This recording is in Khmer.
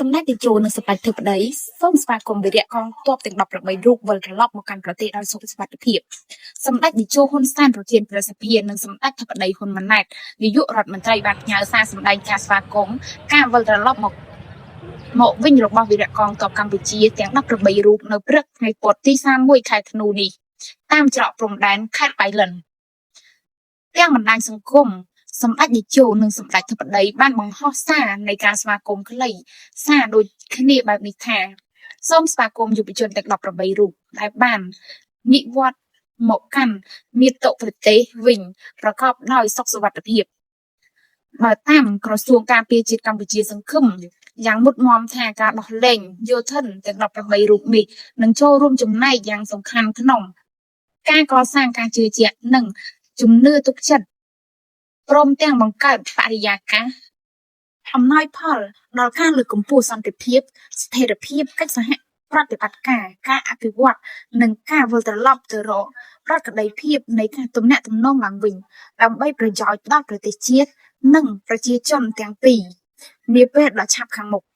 សម្ដេចតេជោនិងសម្ដេចធិបតីសូមស្វាគមន៍វីរៈកងទ័ពទាំង18រូបវិលត្រឡប់មកកាន់ប្រទេសដោយសុខសុវត្ថិភាពសម្ដេចតេជោហ៊ុនសែនប្រធានព្រឹទ្ធសភានិងសម្ដេចធិបតីហ៊ុនម៉ាណែតនាយករដ្ឋមន្ត្រីបានផ្ញើសារសម្ដែងការស្វាគមន៍ការវិលត្រឡប់មកមកវិញរបស់វីរៈកងទ័ពកម្ពុជាទាំង18រូបនៅព្រឹកថ្ងៃពុធទី31ខែធ្នូនេះតាមច្រកព្រំដែនខេត្តបៃលិនទាំងបណ្ដាញសង្គមសម្ដេចតេជោនិងសម្ដេចធិបតីបានបង្ហោះសារនៃការស្វាគមន៍ខ្លីសារដូចគ្នាបែបនេះថាសូមស្វាគមន៍យុវជនទាំង18រូបដែលបាននិវត្តន៍មកកាន់មាតុប្រទេសវិញប្រកបដោយសុខសុវត្ថិភាពបើតាមក្រសួងការពារជាតិកម្ពុជាសង្ឃឹមយ៉ាងមុតមមថាការដោះលែងយោធិនទាំង18រូបនេះនឹងចូលរួមចំណែកយ៉ាងសំខាន់ក្នុងការកសាងការជឿជាក់និងជំនឿទុកចិត្តព្រមទាំងបង្កើតបរិយាកាសអំណោយផលដល់ការលើកកម្ពស់សន្តិភាពស្ថិរភាពកិច្ចសហប្រតិបត្តិការការអភិវឌ្ឍនិងការវិលត្រឡប់ទៅរកប្រក្រតីភាពនៃការទំនាក់ទំនងឡើងវិញដើម្បីប្រយោជន៍ដល់ប្រទេសជាតិនិងប្រជាជនទាំងពីរនាពេលដ៏ឆាប់ខាងមុខ។